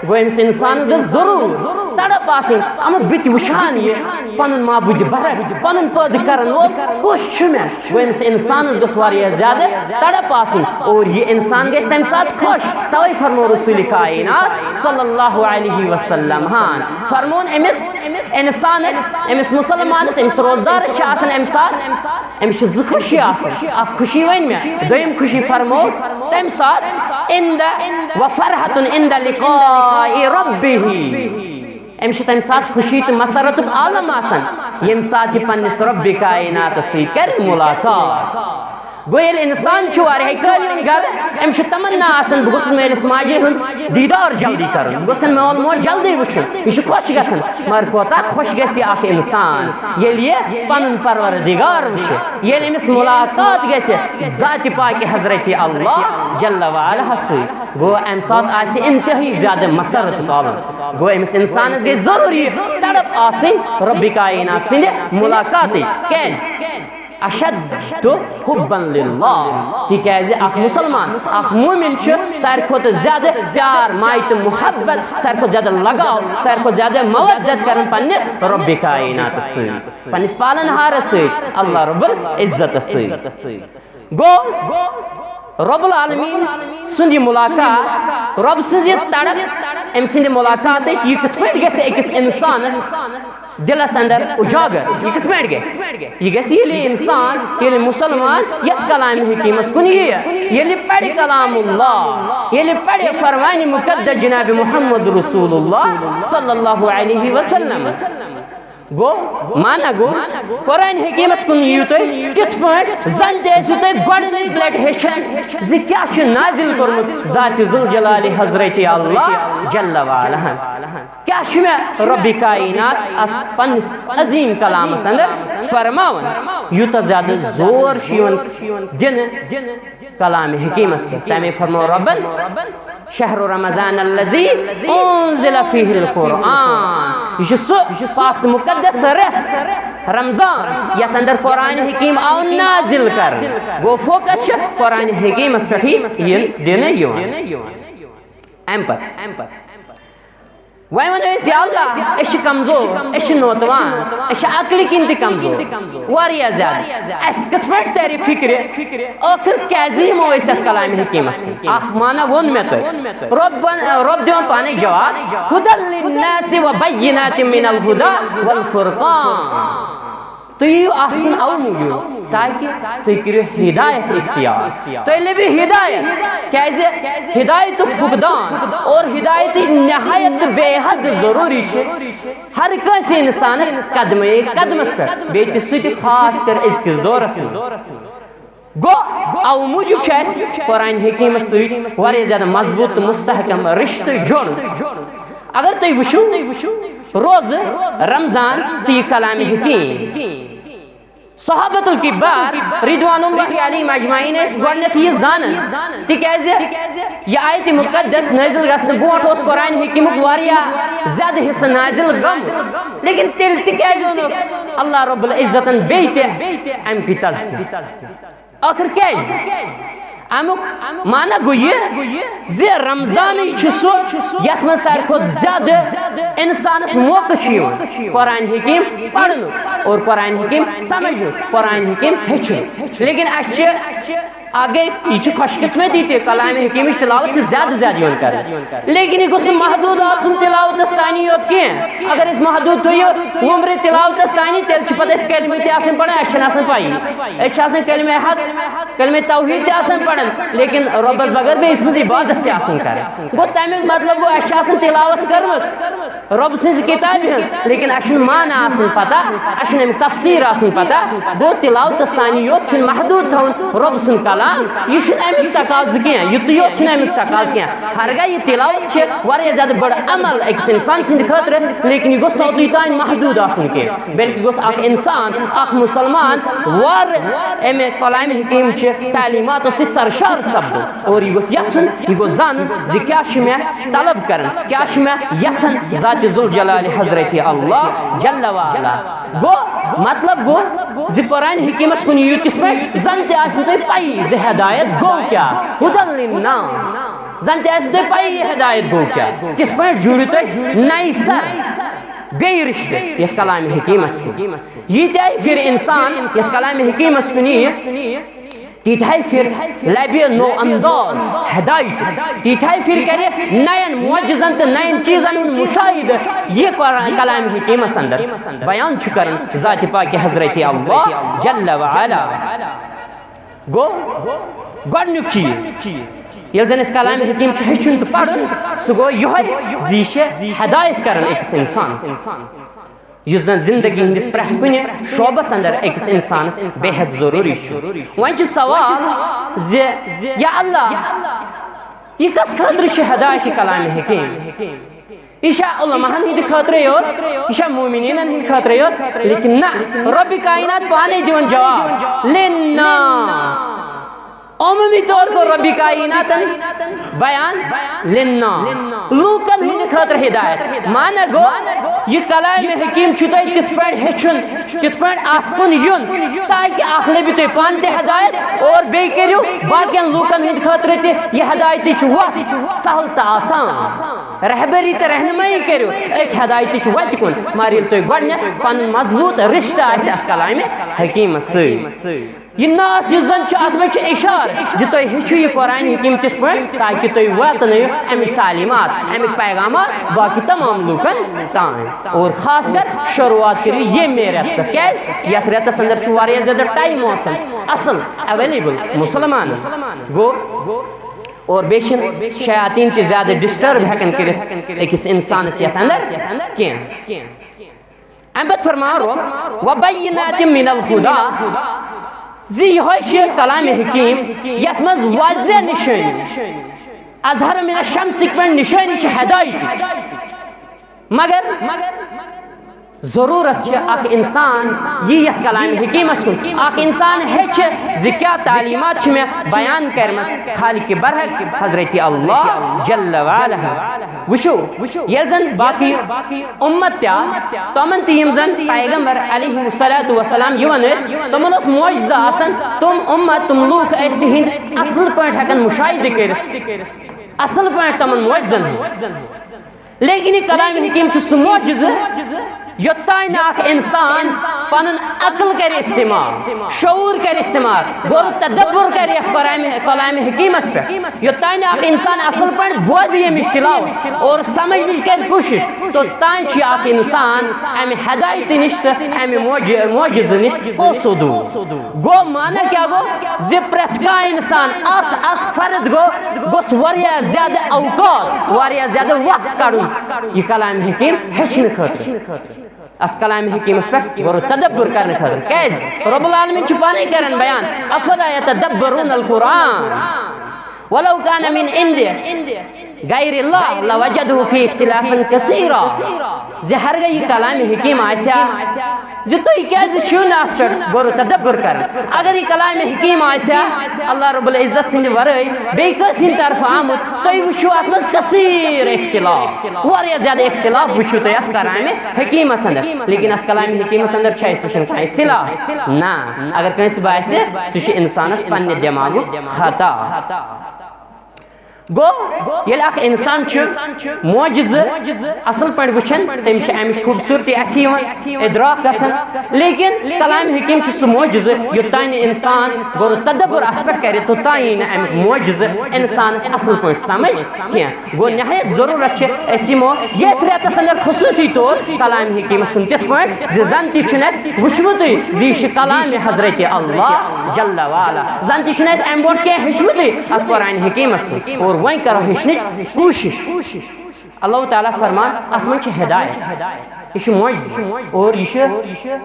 گوٚو أمِس انسانس گٔژھ ضروٗر تڑپ آسٕنۍ، اما بہٕ تہِ وٕچھان یہِ پنُن معبوٗدِ برحق، پنُن پٲدٕ کرن وول کُس چھُ مےٚ؟ گوٚو أمِس انسانس گوٚژھ واریاہ زیادٕ تڑپ آسٕنۍ اور یہِ انسان گژھِ تمہِ ساتہٕ خۄش۔ توے فرمو رسول کائنات صلی اللہ علیہ وسلم ہان فرمون أمِس انسانس، أمِس مسلمانس، أمِس روزدارس چھِ آسان امہِ ساتہٕ، أمِس چھِ زٕ خوشی آسان۔ اکھ خوشی ؤنۍ مےٚ، دوٚیِم خوشی فرمو تمہِ ساتہٕ عند، وفرحة عند لقاء ربه۔ أمِس چھِ تَمہِ ساتہٕ خوشی تہٕ مسرتُک عالم آسان، ییٚمہِ ساتہٕ یہِ پننِس رۄبِ کائناتس سۭتۍ کرِ مُلاقات۔ گوٚو ییٚلہِ اِنسان چھُ واریاہہِ کٲلۍ یِوان گرٕ، أمِس چھِ تمنا آسان، بہٕ گوٚژھُس مٲلِس ماجہِ ہُنٛد دیٖدار جلدی کرُن، بہٕ گوٚژھن میون مول جلدی وٕچھُن، یہِ چھُ خۄش گژھان۔ مگر کوٗتاہ خۄش گژھِ یہِ اکھ اِنسان، ییٚلہِ یہِ پنُن پروردگار وٕچھِ، ییٚلہِ أمِس مُلاقات گژھِ ذاتِ پاکہِ حضرتِ اللہ جل وعلا ہس سۭتۍ۔ گوٚو امہِ ساتہٕ آسہِ انتہٲیی زیادٕ مسرت پالُن۔ گوٚو أمِس انسانس گژھِ ضروٗری تڑپ آسٕنۍ رۄبِ کائنات سٕنٛدِ مُلاقاتٕچ۔ کیازِ؟ اشد حبا للہ، تِکیازِ اکھ مسلمان، اکھ مومن چھُ ساروی کھۄتہٕ زیادٕ پیار، مایہِ تہٕ محبت، ساروی کھۄتہٕ زیادٕ لگاو، ساروی کھۄتہٕ زیادٕ مودت کران پننِس رۄبِ کائناتس سۭتۍ، پننِس پالن ہارس سۭتۍ، اللہ رب العزتس سۭتۍ۔ گوٚو رب العالمین سُنٛد یہِ مُلاقات، رب سٕنٛز یہِ تڑپ، أمۍ سٕنٛدِ مُلاقاتٕچ، یہِ کِتھ پٲٹھۍ گژھِ أکِس اِنسانس دِلس اندر اُجاگر؟ یہِ کِتھ پٲٹھۍ گژھِ؟ یہِ گژھِ ییٚلہِ اِنسان، ییٚلہِ مُسلمان یتھ کلامِ حکیمس کُن یِیہِ، ییٚلہِ پرِ کلام اللہ، ییٚلہِ پرِ فرمانِ مقدس جناب محمد رسول اللہ صلی اللہ علیہ وسلم۔ گوٚو، معنہ گوٚو، قرآن حکیمس کُن یِیِو تُہۍ تِتھ پٲٹھۍ زن تہِ ٲسِو تُہۍ گۄڈٕنِچ لٹہِ ہیٚچھان زِ کیٛاہ چھُ نازل کوٚرمُت ذاتِ ذوالجلالِ حضرتِ اللہ جل وعلا ہن۔ کیٛاہ چھُ مےٚ رۄبِ کائنات اتھ پننِس عظیٖم کلامس اندر فرماوان، یوٗتاہ زیادٕ زور چھُ یِوان دِنہٕ کلامِ حکیمس پٮ۪ٹھ؟ تمے فرمو رۄبن، شہر رمضان الذی انزل فیہ القرآن۔ یہِ چھُ سُہ پاک تہٕ مقدس رٮ۪تھ رمضان یتھ اندر قرآن حکیم آو نازل کرنہٕ۔ گوٚو فوکس چھُ قرآن حکیمس پٮ۪ٹھ یہِ یِن دِنہٕ یِوان۔ امہِ پتہٕ، امہِ پتہٕ وۄنۍ ونو أسۍ، یا اللہ، أسۍ چھِ کمزور، أسۍ چھِ نوتوان، أسۍ چھِ عقلہِ کِنۍ تہِ کمزور، واریاہ زیادٕ۔ اسہِ کِتھ پٲٹھۍ ترِ فکرِ، ٲخر کیازِ یِمو أسۍ اتھ کلامِ حکیمس کُن؟ اکھ معنہ ووٚن مےٚ تۄہہِ، رۄبن، رۄب دِوان پانے جواب، ہدی للناس و بینات من الہدی والفرقان۔ تُہۍ یِیِو اَتھ کُن اَوٕ موٗجوٗب تاکہِ تُہۍ کٔرِو ہدایت اختیار، تۄہہِ لٔبِو ہدایت۔ کیٛازِ؟ ہدایتُک فقدان اور ہدایتٕچ نہایت تہٕ بے حد ضروٗری چھِ ہر کٲنٛسہِ اِنسانَس قدمے قدمَس پٮ۪ٹھ، بیٚیہِ تہِ سُہ تہِ خاص کر أزکِس دورَس منٛز۔ گوٚو، اَوٕ موٗجوٗب چھُ اَسہِ قرآن حکیٖمَس سۭتۍ واریاہ زیادٕ مضبوٗط تہٕ مستحکم رِشتہٕ جوڑُن۔ اگر تُہۍ وٕچھِو، روزٕ، رمضان تہٕ یہِ کلام حکیم۔ صحابت الکبار رضوان اللہ علیہم اجمعین ٲسۍ گۄڈٕنٮ۪تھ یہِ زانان، تِکیازِ یہِ آیت مقدس نٲزِل گژھنہٕ برونٛٹھ اوس قرآن حکیمُک واریاہ زیادٕ حصہٕ نٲزِل گوٚمُت، لیکن تیٚلہِ تہِ کیازِ اوٚنُکھ اللہ رب العزتن بیٚیہِ تہِ اَمہِ کہِ تذکرٕ؟ ٲخر کیازِ؟ اَمیُک معنی گوٚو یہِ زِ رمضانٕے چھُ سُہ یَتھ منٛز ساروی کھۄتہٕ زیادٕ اِنسانَس موقعہٕ چھُ یِوان قرآن حکیٖم پَرنُک اور قرآن حکیٖم سَمجھنُک، قرآن حکیٖم ہیٚچھُن۔ لیکن اَسہِ چھِ اَکھ گٔے، یہِ چھِ خۄش قسمتی تہِ، کلام حکیٖمٕچ تلاوت چھِ زیادٕ زیادٕ یِوان کرنہٕ۔ لیکن یہِ گوٚژھ نہٕ محدوٗد آسُن تلاوتس تانی یوت کینٛہہ۔ اگر أسۍ محدوٗد تھٲیِو وُمرِ تلاوتس تانی، تیٚلہِ چھِ پتہٕ أسۍ کلمہٕ تہِ آسان پران، اَسہِ چھِنہٕ آسان پَیی۔ أسۍ چھِ آسان کلمہ حق، کلمہ توحیٖد تہِ آسان پران، لیکن رۄبس بغٲر بیٚیہِ سٕنٛز عبادت تہِ آسان کران۔ گوٚو، تَمیُک مطلب گوٚو، اَسہِ چھِ آسان تلاوت کٔرمٕژ رۄب سٕنٛزِ کِتابہِ ہٕنٛز، لیکن اَسہِ چھُنہٕ معنی آسان پتہ، اَسہِ چھُنہٕ اَمیُک تفسیٖر آسان پتہ۔ گوٚو، تلاوتس تانی یوت چھُنہٕ محدوٗد تھاوُن رۄب سُنٛد کلام، یہِ چھُنہٕ اَمیُک تقاضہٕ کینٛہہ، یُتُے یوت چھُنہٕ اَمیُک تقاضہٕ کینٛہہ۔ ہرگاہ یہِ تلاوت چھِ واریاہ زیادٕ بٔڑ عمل أکِس اِنسان سٕنٛدِ خٲطرٕ، لیکن یہِ گوٚژھ نہٕ اوٚتُے تام محدوٗد آسُن کینٛہہ، بلکہِ گوٚژھ اکھ اِنسان، اکھ مُسلمان وارٕ اَمہِ کلامِ حکیٖم چہِ تعلیٖماتو سۭتۍ سرشار سپدُن اور یہِ گوٚژھ یژھُن، یہِ گوٚژھ زانُن زِ کیٛاہ چھُ مےٚ طلب کران، کیٛاہ چھُ مےٚ یژھان ذاتِ ذوالجلال حضرت اللہ جل وعلا۔ گوٚو، مطلب گوٚو زِ قرآن حکیٖمس کُن یِیِو تِتھ پٲٹھۍ زن تہِ آسہِ نہٕ تۄہہِ پَیی زِ ہدایت گوٚو کیٛاہ، ہدی للناس۔ زن تہِ آسہِ نہٕ تۄہہِ پَیی یہِ ہدایت گوٚو کیٛاہ، تِتھ پٲٹھۍ جُڑِو تُہۍ نَیہِ سر بیٚیہِ رِشتہٕ یَتھ کلامِ حکیٖمس کُن۔ ییٖتیٛاہ پھِرِ اِنسان یَتھ کلامِ حکیٖمس کُن یِیہِ، تیٖتیٛاہ پھِرِ لَبہِ نو انداز ہدایت، تیٖتیٛاہ پھِرِ کَرِ نَین معجزن تہٕ نَین چیٖزن ہُنٛد مُشاہدٕ یہِ قرآن کلامِ حکیٖمس اندر بیان چھُ کران ذاتِ پاکِ حضرت اللہ جل وعلا۔ گوٚو گۄڈٕنیُک چیٖز، ییٚلہِ زن أسۍ کلامِ حکیٖم چھُ ہیٚچھُن تہٕ پرُن، سُہ گوٚو یِہوٚے زِ یہِ چھِ ہدایت کران أکِس اِنسانس، یُس زن زندگی ہٕنٛدِس پرٛٮ۪تھ کُنہِ شعبس اندر أکِس اِنسانس بے حد ضروٗری چھُ۔ وۄنۍ چھُ سوال زِ یا اللہ، یہِ کس خٲطرٕ چھُ ہدایت کلامِ حکیٖم؟ یہِ چھا علماہن ہٕنٛدِ خٲطرَے یوت؟ یہِ چھا مومنیٖنن ہٕنٛدِ خٲطرَے یوت؟ لیکن نہ، رۄبِ کائنات پانے دِوان جواب، للناس۔ عمومی طور گوٚو رۄبِ کائناتن بیان للناس، لوٗکن ہٕنٛدِ خٲطرٕ ہدایت۔ معنی گوٚو، یہِ کلامِ حکیٖم چھُ تۄہہِ تِتھ پٲٹھۍ ہیٚچھُن، تِتھ پٲٹھۍ اتھ کُن یُن، تاکہِ اکھ لٔبِو تُہۍ پانہٕ تہِ ہدایت اور بیٚیہِ کٔرِو باقین لوٗکن ہٕنٛدِ خٲطرٕ تہِ یہِ ہدایتٕچ وتھ سہل تہٕ آسان۔ رہبری تہٕ رہنمٲیی کٔرِو أتھۍ ہدایتٕچ وتہِ کُن، مگر ییٚلہِ تۄہہِ گۄڈٕنٮ۪تھ پنُن مضبوٗط رشتہٕ آسہِ اتھ کلامِ حکیٖمس سۭتۍ۔ یہِ ناس یُس زن چھُ، اتھ منٛز چھُ اشارٕ زِ تُہۍ ہیٚچھِو یہِ قرآن حکیٖم تِتھ پٲٹھۍ تاکہِ تُہۍ واتنٲیِو امِچ تعلیٖمات، امِکۍ پیغامات باقٕے تمام لوٗکن تام۔ اور خاص کر شروٗعات کٔرِو ییٚمے رٮ۪تہٕ پٮ۪ٹھ۔ کیازِ؟ یتھ رٮ۪تس اندر چھُ واریاہ زیادٕ ٹایم آسان اصل اویلیبل مسلمانن۔ گوٚو، اور بیٚیہِ چھِنہٕ شیاطیٖن تہِ زیادٕ ڈسٹرب ہٮ۪کان کٔرِتھ أکِس اِنسانَس یَتھ اندر کینٛہہ۔ اَمہِ پَتہٕ فرماو رۄب، "وَبَيِّنَاتٍ مِنَ الْهُدَىٰ"، زِ یِہوٚے چھِ کلامِ حکیٖم، یَتھ منٛز واضح نِشٲنی، اظہر من الشمسٕکۍ پٲٹھۍ نِشٲنی چھِ ہدایتٕچ۔ مگر ضروٗرت چھِ اکھ اِنسان یی یَتھ کلامِ حکیٖمَس کُن، اکھ اِنسان ہیٚچھِ زِ کیٛاہ تعلیٖمات چھِ مےٚ بیان کَرِمَژٕ خالقِ برحق حضرت اللہ جل وعلا۔ وٕچھِو، ییٚلہِ زَن باقٕے اُمت تہِ آسہٕ، تِمَن تہِ یِم زَن پیغمبر علیہ الصلوۃ والسلام یِوان ٲسۍ، تِمَن اوس معجزٕ آسان، تِم اُمت، تِم لوٗکھ ٲسۍ تِہِنٛدۍ اَصٕل پٲٹھۍ ہٮ۪کان مُشاہدٕ کٔرِتھ، اَصٕل پٲٹھۍ تِمَن معجزَن ہُنٛد۔ لیکن یہِ کلام حکیم چھُ سُہ معجزٕ، یوٚتام نہٕ اکھ انسان پنُن عقل کرِ استعمال، شعور کرِ استعمال، غور و تدبر کرِ یتھ قرآن، کلام حکیمس پٮ۪ٹھ، یوٚتام نہٕ اکھ انسان اصل پٲٹھۍ بوزِ ییٚمِچ تلاوت اور سمجھنٕچ کرِ کوٗشش، توٚتام چھُ یہِ اکھ انسان امہِ ہدایتہٕ نِش تہٕ امہِ معج-، معجزٕ نِش کوسو دوٗر۔ گوٚو معنی کیٛاہ گوٚو؟ زِ پرٛٮ۪تھ کانٛہہ اِنسان، اکھ اکھ فرد گوٚو، گوٚژھ واریاہ زیادٕ اوقات، واریاہ زیادٕ وقت کڑُن یہِ کلام حکیم ہیٚچھنہٕ خٲطرٕ، اتھ کلام حکیمس پٮ۪ٹھ غور و تدبر کرنہٕ خٲطرٕ۔ کیٛازِ؟ رب العالمین چھُ پانے کران بیان، "افلا یتدبرون القرآن ولو کان من عند غیر اللہ لوجدوا فیہ اختلافا کثیرا"۔ زِ ہرگاہ یہِ کلام حکیم آسہِ ہا زِ تُہۍ کیٛازِ چھِو نہٕ اَتھ پٮ۪ٹھ غور و تدبر کران؟ اگر یہِ کلام حکیم آسہِ ہا اللہ رب العزت سٕنٛدِ ورٲے بیٚیہِ کٲنٛسہِ ہٕنٛدِ طرفہٕ آمُت، تُہۍ وٕچھِو اَتھ منٛز کثیر اختلاف، واریاہ زیادٕ اختلاف وٕچھِو تُہۍ اَتھ کلامِ حکیمس اندر۔ لیکن اَتھ کلامِ حکیمس اندر چھا اَسہِ وٕچھان کانٛہہ اختلاف؟ نہ۔ اگر کٲنٛسہِ باسہِ، سُہ چھُ انسانس پننہِ دٮ۪ماغُک خطا۔ گوٚو، ییٚلہِ اکھ انسان چھُ معجزٕ اصل پٲٹھۍ وٕچھان، تٔمِس چھِ امِچ خوٗبصوٗرتی اتھِ یِوان، ادراک گژھان۔ لیکن کلام حکیم چھُ سُہ معجزٕ، یوٚتام نہٕ انسان غور و تدبر اتھ پٮ۪ٹھ کرِ، توٚتام یی نہٕ امیُک معجزٕ انسانس اصل پٲٹھۍ سمجھ کینٛہہ۔ گوٚو، نہایت ضروٗرت چھِ أسۍ یِمو یتھ رٮ۪تس اندر خصوٗصی طور کلام حکیمس کُن، تِتھ پٲٹھۍ زِ زن تہِ چھُنہٕ اَسہِ وٕچھمُتٕے زِ یہِ چھُ کلامِ حضرت اللہ جل وعلا۔ زن تہِ چھُنہٕ اَسہِ اَمہِ برونٛٹھ کینٛہہ ہیوٚچھمُتٕے اَتھ قرآن حکیٖمس کُن۔ اور وۄنۍ کرو ہیٚچھنٕچ کوٗشِش۔ اللہ تعالیٰ فرمان، اَتھ منٛز چھِ ہدایت، یہِ چھُ معجزٕ، اور یہِ چھُ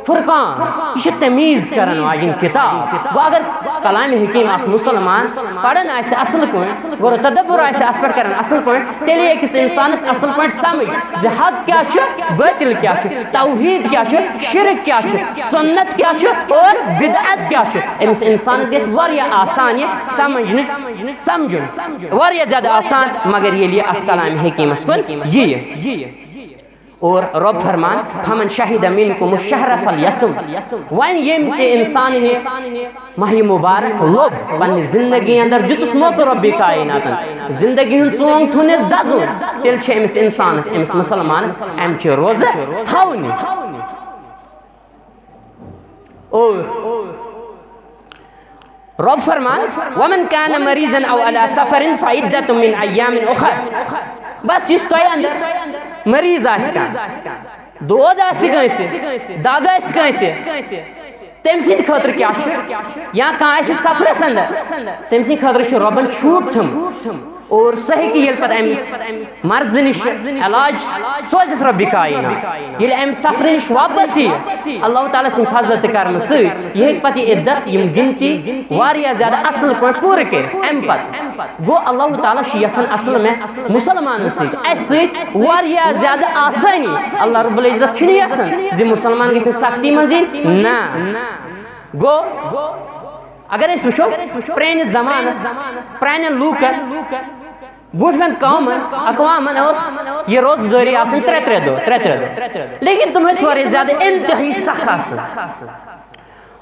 فرقان، یہِ چھِ تمیٖز کرن واجیٚنۍ کِتاب۔ وۄنۍ اگر کلامِ حکیٖم اکھ مُسلمان پران آسہِ اصل پٲٹھۍ، غور و تدبر آسہِ اتھ پٮ۪ٹھ کران اصل پٲٹھۍ، تیٚلہِ یی أکِس انسانس اصل پٲٹھۍ سمجھ زِ حق کیٛاہ چھُ، باطل کیٛاہ چھُ، توحید کیٛاہ چھُ، شرک کیٛاہ چھُ، سنت کیٛاہ چھُ اور بدعت کیٛاہ چھُ۔ أمِس انسانس گژھِ واریاہ آسان یہِ سمجھنہٕ، سمجھُن واریاہ زیادٕ آسان، مگر ییٚلہِ یہِ اتھ کلامِ حکیٖمس کُن یِیہِ۔ اور رۄب فرمان، فمن شہد منکم الشہر فلیصم۔ وۄنۍ ییٚمۍ تہِ انسانن یہِ ماہِ مبارک لوٚب پننہِ زندگی اندر، دیُتُس موقعہٕ رۄبِ کائناتن، زندگی ہُنٛد ژونگ تھوٚونس دزُن، تیٚلہِ چھِ أمِس انسانس، أمِس مسلمانس امہِ چہِ روزٕ تھاونہِ۔ اور رۄب فرمان، ومن کان مریضا او علی سفر فعدۃ من ایام اخر۔ بس یُس تۄہہِ اندر مریض آسہِ کانٛہہ، دود آسہِ کٲنٛسہِ، دگ آسہِ کٲنٛسہِ، تٔمۍ سٕنٛدِ خٲطرٕ کیٛاہ چھُ؟ یا کانٛہہ آسہِ سفرس اندر، تٔمۍ سٕنٛدِ خٲطرٕ چھُ رۄبن چھوٗٹ تھٲومٕژ۔ اور سُہ ہیٚکہِ ییٚلہِ پتہٕ امہِ مرضہٕ نِش علاج سوزٮ۪س رۄبِ کائنات۔ ییٚلہِ امہِ سفرٕ نِش واپس ییہِ، اللہ تعالیٰ سٕنٛدِ فضلہٕ تہٕ کرمہٕ سۭتۍ، یہِ ہیٚکہِ پتہٕ یہِ عدت یِم گِنتی واریاہ زیادٕ اصل پٲٹھۍ پوٗرٕ کٔرِتھ۔ امہِ پتہٕ گوٚو، اللہ تعالیٰ چھُ یژھان اصل مےٚ مسلمانن سۭتۍ، اسہِ سۭتۍ واریاہ زیادٕ آسٲنی۔ اللہ رب العزت چھُنہٕ یژھان زِ مسلمان گژھِ سختی منٛز یِنۍ۔ نہ۔ گوٚو، اگر أسۍ وٕچھو، پرٛٲنِس زمانس، پرٛانٮ۪ن لوٗکن، برٛونٛٹھمٮ۪ن قومن، اقوامن اوس یہِ روزٕ دٲری آسان ترٛےٚ ترٛےٚ دۄہ، ترٛےٚ ترٛےٚ دۄہ۔ لیکن تِم ٲسۍ واریاہ زیادٕ انتہٲیی سخ آسان۔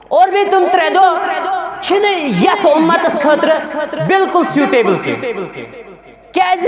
اور بیٚیہِ تِم ترٛےٚ دۄہ چھِنہٕ یتھ اُمتس خٲطرٕ بالکل suitable کینٛہہ۔ کیازِ؟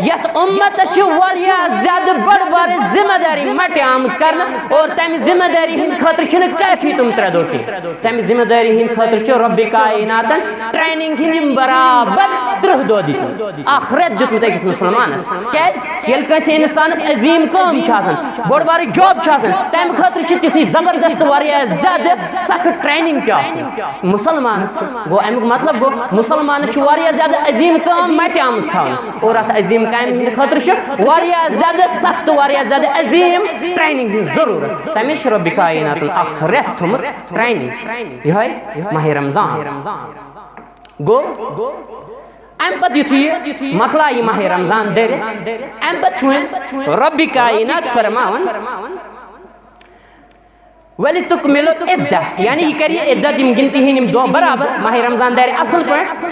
یتھ اُمتس چھِ واریاہ زیادٕ بٔڑ بارٕ ذمہ دٲری مٹہِ آمٕژ کرنہٕ، اور تمہِ ذمہ دٲری ہٕنٛدِ خٲطرٕ چھِنہٕ کٲفی تِم ترٛےٚ دۄہ کینٛہہ۔ تمہِ ذمہ دٲری ہٕنٛدِ خٲطرٕ چھِ رۄبِ کائناتن training ہٕنٛدۍ یِم برابر ترٕٛہ دۄہ دِتمٕتۍ، اکھ رٮ۪تھ دیُتمُت أکِس مسلمانس۔ کیازِ؟ ییٚلہِ کٲنٛسہِ انسانس عظیٖم کٲم چھِ آسان، بوٚڑ بارٕ job چھِ آسان، تمہِ خٲطرٕ چھِ تِژھٕے زبردست واریاہ زیادٕ سخت training تہِ آسان۔ مسلمانس چھُ، گوٚو امیُک مطلب گوٚو، مسلمانس چھُ واریاہ زیادٕ عظیٖم کٲم مٹہِ آمٕژ تھاونہٕ، اور اتھ عظیٖم کامہِ ہٕنٛدِ خٲطرٕ چھِ واریاہ زیادٕ سخت، واریاہ زیادٕ عظیٖم training ہٕنٛز ضروٗرت۔ تمے چھِ رۄبِ کائناتن اکھ رٮ۪تھ تھوٚمُت training، یِہوٚے ماہِ رمضان۔ گوٚو، امہِ پتہٕ یُتھُے یہِ مۄکلایہِ یہِ ماہِ رمضان دٔرِتھ، امہِ پتہٕ چھُ وۄنۍ رۄبِ کائنات فرماوان، وَلِتُکْمِلُوا الْعِدَّةَ، یعنی یہِ کرِ یہِ عدت، یِم گِنتی ہٕنٛدۍ یِم دۄہ برابر، ماہِ رمضان دارِ اصل پٲٹھۍ۔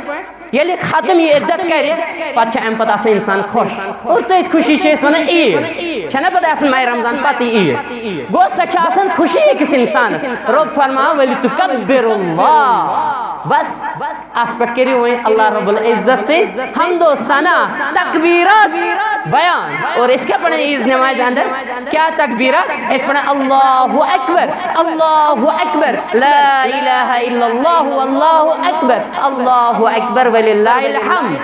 ییٚلہِ ختم یہِ عدت کرِ، پتہٕ چھُ امہِ پتہٕ آسان انسان خۄش۔ اور تٔتھۍ خوشی چھِ أسۍ ونان عیٖد۔ چھےٚ نہ پتہٕ آسان ماہِ رمضان پتہٕ عیٖد؟ گوٚو، سۄ چھِ آسان خوشی أکِس انسانس۔ رۄب فرماوان، وَلِتُکَبِّرُوا اللَّهَ۔ بس، اتھ پٮ۪ٹھ کٔرِو وۄنۍ اللہ رب العزت سٕنٛدۍ حمد و ثنا، تکبیرات بیان۔ اور أسۍ کیٛاہ پران عیٖذ نمازِ اندر؟ کیٛاہ تکبیرات؟ أسۍ پران اللہ اکبر، اللہ اکبر، لا الہ الا اللہ، اللہ اکبر، اللہ اکبر وللہ الحمد۔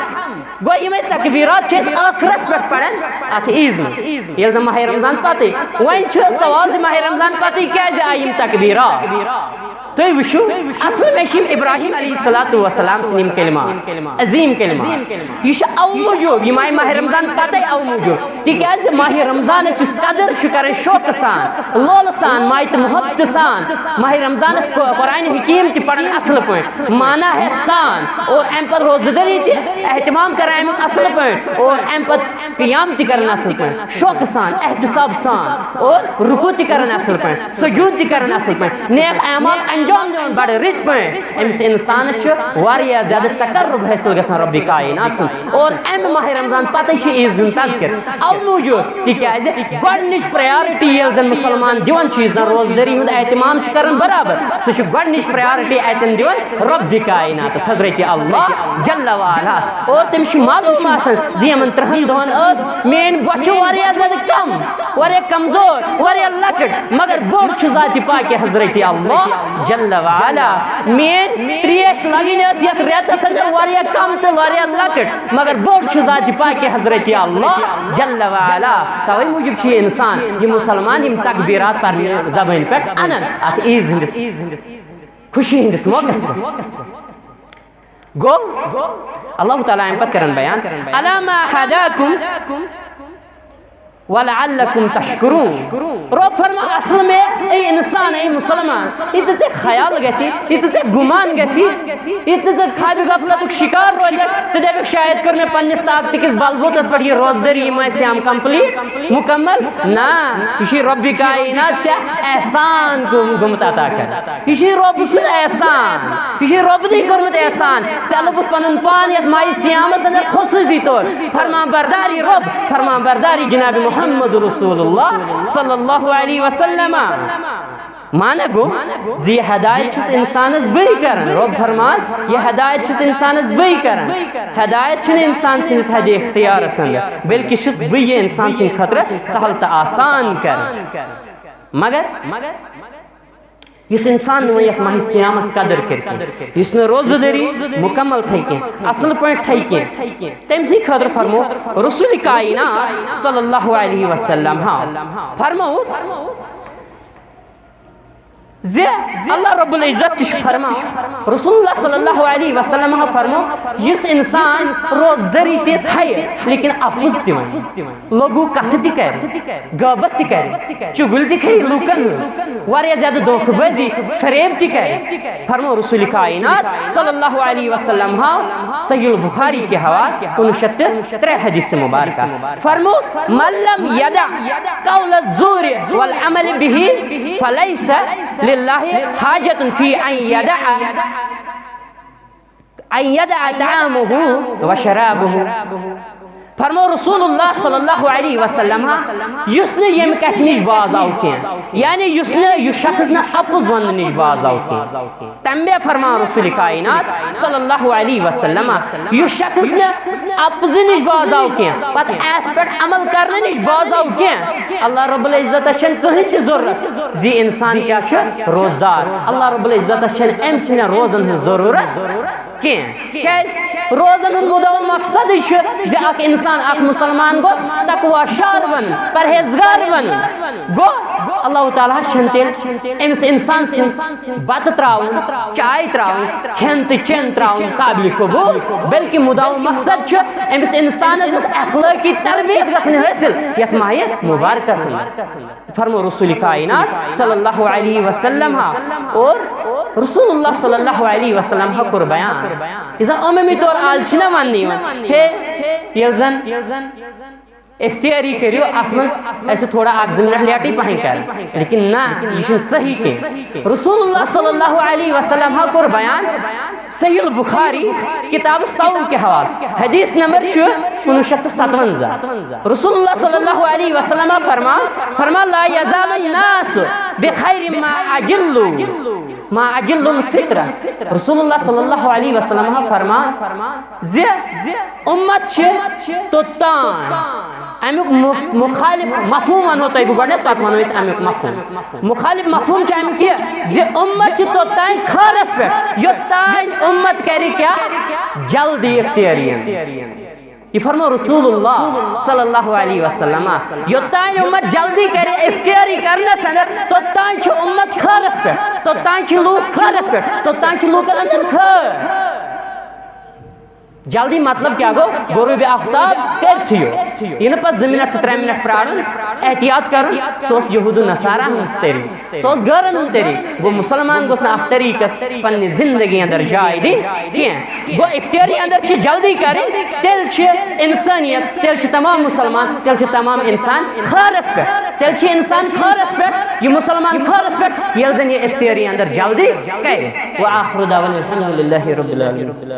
گوٚو، یِمے تکبیرات چھِ أسۍ ٲخرس پٮ۪ٹھ پران اتھ عیٖذ منٛز، ییٚلہِ زن ماہِ رمضان پتٕے۔ وۄنۍ چھُ سوال زِ ماہِ رمضان پتٕے کیٛازِ آیہِ یِم تکبیرات؟ تُہۍ وٕچھِو، اصل مےٚ چھِ یِم ابراہیم علیہ الصلوۃ والسلام سٕنٛدۍ یِم کلمات، عظیٖم کلمات۔ یہِ چھُ اَوٕ موٗجوٗب، یِم آیہِ ماہِ رمضان پتے اَوٕ موٗجوٗب، تِکیٛازِ ماہِ رمضانس یُس قدر چھُ کران شوقہٕ سان، لولہٕ سان، مایہِ تہٕ محبتہٕ سان، ماہِ رمضانس قو-، قرآن حکیم تہِ پران اصل پٲٹھۍ، معنی ہٮ۪تھ سان، اور امہِ پتہٕ روزٕ دٲری تہِ اہتمام کران امیُک اصل پٲٹھۍ، اور امہِ پتہٕ قیام تہِ کران اصل پٲٹھۍ، شوقہٕ سان، احتساب سان، اور رکوع تہِ کران اصل پٲٹھۍ، سجود تہِ کران اصل پٲٹھۍ، نیک اعمال انجام دِوان بڑٕ رٕتۍ پٲٹھۍ۔ أمِس انسانس چھُ واریاہ زیادٕ تقرب حٲصِل گژھان رۄبِ کائنات سُنٛد۔ اور امہِ ماہِ رمضان پتہٕ چھُ عیٖذ ہُنٛد تذکر۔ اَوٕ موٗجوٗب تِکیٛازِ گۄڈٕنِچ priority ییٚلہِ زن مُسلمان دِوان چھُ، یُس زن روزدٲری ہُنٛد اہتمام چھُ کران برابر، سُہ چھُ گۄڈٕنِچ priority اتٮ۪ن دِوان رۄبِ کائناتس، حضرت اللہ جل وعلا۔ اور تٔمِس چھُ معلوم آسان زِ یِمن ترٛہن دۄہن ٲس میٲنۍ بۄچھِ واریاہ زیادٕ کم، واریاہ کمزور، واریاہ لۄکٕٹ، مگر بوٚڑ چھُ ذاتِ پاکِ حضرت اللہ جل وعلا۔ میٲنۍ تریش لگٕنۍ ٲس یتھ رٮ۪تس اندر واریاہ کم تہٕ واریاہ لۄکٕٹ، مگر بوٚڑ چھُ ذاتِ پاکِ حضرت اللہ جل وعلا۔ توے موٗجوٗب چھُ یہِ انسان، یہِ مسلمان، یِم تکبیرات پننہِ زبٲنۍ پٮ۪ٹھ انان اتھ عیٖذ ہٕنٛدِس، خوشی ہٕنٛدِس موقعس پٮ۪ٹھ۔ گوٚو، اللہ تعالیٰ امہِ پتہٕ کرن بیان، "علی ما ہداکم ولعلکم تشکرون۔" رۄب فرما، اصل میں، اے انسان، اے مسلمان، یہِ تہِ ژےٚ خیال گژھی، یہِ تہِ ژےٚ گُمان گژھی، یہِ تہِ ژےٚ خوابِ غفلتُک شکار روزِ، ژٕ دپکھ، "شاید کٔر مےٚ پننِس طاقتہٕ کِس بلبوتس پٮ۪ٹھ یہِ روزدٲری، یِم آسہِ یِم complete، مکمل۔" نہ، یہِ چھُے رۄبِ کائنات ژےٚ احسان گوٚم-، گوٚمُت عطا کران۔ یہِ چھُے رۄب سُنٛد احسان، یہِ چھُے رۄبنٕے کوٚرمُت احسان۔ ژےٚ لوٚبُتھ پنُن پان یتھ ماہِ صیامس اندر خصوصی طور۔ فرمان برداری رۄب، فرمان برداری جناب محمد رسول اللہ صلی اللہ علیہ وسلم۔ معنی گوٚو زِ یہِ ہدایت چھُس انسانس بٕے کران۔ رۄب فرمان، یہِ ہدایت چھُس انسانس بٕے کران۔ ہدایت چھُنہٕ انسان سٕنٛدِس حدِ اختیارس اندر، بلکہِ چھُس بٕے یہِ انسان سٕنٛدِ خٲطرٕ سہل تہٕ آسان کران۔ مگر یُس انسان نہٕ وۄنۍ یتھ ماہِ صیامس قدر کرِ کینٛہہ، یُس نہٕ روزٕ دٲری مکمل تھایہِ کینٛہہ، اصل پٲٹھۍ تھایہِ کینٛہہ، تٔمۍ سٕنٛدِ خٲطرٕ فرمو رسول کائنات صلی اللہ علیہ وسلم ہا فرمو زِ اللہ رب العزت تہِ چھُ فرمان، رسول اللہ صلی اللہ علیہ وسلم ہا فرمو، یُس انسان روزٕ دٲری تہِ تھایہِ لیکن اپُز تہِ ونہِ، لوٚگوٗ کتھٕ تہِ کرِ، غٲبت تہِ کرِ، چُگل تہِ کرِ لوٗکن ہٕنٛز، واریاہ زیادٕ دھوکہٕ بٲزی، فریب تہِ کرِ۔ فرمو رسول کائنات صلی اللہ علیہ وسلم ہا صحیح البخاری کے حوالے کُنوُہ شیٚتھ تہٕ ترٛےٚ حدیث مبارکہ۔ فرمو، "من لم یدع قول الزور والعمل به فلیس للہ حاجت فی ان یدع ان یدع طعامہ و شرابہ۔" فرمو رسول اللہ صلی اللہ علیہ وسلم، یُس نہٕ ییٚمہِ کتھِ نِش باز آو کینٛہہ، یعنی یُس نہٕ، یُس شخص نہٕ اپُز وننہٕ نِش باز آو کینٛہہ۔ تمہِ بیٚیہِ فرمان رسول کائنات صلی اللہ علیہ وسلم، یُس شخص نہٕ اپزٕ نِش باز آو کینٛہہ، پتہٕ اتھ پٮ۪ٹھ عمل کرنہٕ نِش باز آو کینٛہہ، اللہ رب العزتس چھنہٕ کٕہٕنۍ تہِ ضرورت زِ انسان کیٛاہ چھُ روزدار۔ اللہ رب العزتس چھنہٕ أمۍ سٕنٛدٮ۪ن روزن ہٕنٛز ضرورت کینٛہہ۔ کیٛازِ؟ روزن ہُنٛد مُدعا و مقصدٕے چھُ زِ اکھ انسان، اکھ مسلمان گوٚژھ تقوی شار بنُن، پرہیزگار بنُن۔ گوٚو، اللہ تعالیٰ ہس چھنہٕ تیٚلہِ أمِس انسان سٕنٛز بتہٕ تراوُن، چاے تراوُن، کھٮ۪ن تہٕ چٮ۪ن تراوُن قابلِ قبول، بلکہِ مُدعا و مقصد چھُ أمِس انسانس گٔژھ اخلٲقی تربیت گژھٕنۍ حٲصِل یتھ ماہِ مبارکس منٛز۔ فرمو رسول کائنات صلی اللہ علیہ وسلم ہا، اور رسول اللہ صلی اللہ علیہ وسلم ہا کوٚر بیان۔ یُس زن عموٗمی طور آز چھُنہ وننہٕ یِوان، ہے، ییٚلہِ زن افطاری کٔرِو، اتھ منٛز ٲسِو تھوڑا اکھ زٕ منٹ لیٹٕے پہن کران، لیکن نہ، یہِ چھُنہٕ صحیح کینٛہہ۔ رسول اللہ صلی اللہ علیہ وسلم ہا کوٚر بیان، صحیح البخاری، کتاب الصوم کے حوالے، حدیث نمبر چھُ کُنوُہ شیٚتھ تہٕ ستونزہ۔ رسول اللہ صلی اللہ علیہ وسلم فرمان، فرمان، "لا یزال الناس بخیر ما عجلوا، ما عجلوا الفطرہ۔" رسول اللہ صلی اللہ علیہ وسلم فرمان زِ امت چھِ توٚتام، امیُک مُ-، مُخالف مفہوم ونہو تۄہہِ بہٕ گۄڈٕنٮ۪تھ، پتہٕ ونو أسۍ امیُک مفہوم۔ مُخالف مفہوم چھُ امیُک یہِ زِ امت چھِ توٚتام خٲرس پٮ۪ٹھ، یوٚتام امت کرِ کیٛاہ؟ جلدی اختیٲری۔ یہِ فرمو رسول اللہ صلی اللہ علیہ وسلم، یوٚتام امت جلدی کرِ افطاری کرنس اندر، توٚتام چھُ امت خٲرس پٮ۪ٹھ، توٚتام چھِ لوٗکھ خٲرس پٮ۪ٹھ، توٚتام چھِ لوٗکن اندر خٲر۔ جلدی مطلب کیٛاہ گوٚو؟ غروب آفتاب کٔرتھٕے یوت، یہِ نہٕ پتہٕ زٕ منٹ تہٕ ترٛےٚ منٹ پرارُن، احتیاط کرُن، سُہ اوس یہود و نصارہ ہُنٛد طریٖقہٕ۔ سُہ اوس غٲرن ہُنٛد طریٖقہٕ۔ گوٚو، مُسلمان گوٚژھ نہٕ اَتھ طریٖقس پننہِ زندگی اندر جاے دِنۍ کینٛہہ۔ گوٚو، افطٲری اندر چھِ جلدی کرٕنۍ، تیٚلہِ چھِ انسٲنیت، تیٚلہِ چھِ تمام مُسلمان، تیٚلہِ چھِ تمام انسان خٲرس پٮ۪ٹھ، تیٚلہِ چھِ انسان خٲرس پٮ۪ٹھ، یہِ مُسلمان خٲرس پٮ۪ٹھ، ییٚلہِ زن یہِ افطٲری اندر جلدی کرِ۔ وآخر دعوانا الحمد للہ رب العالمین۔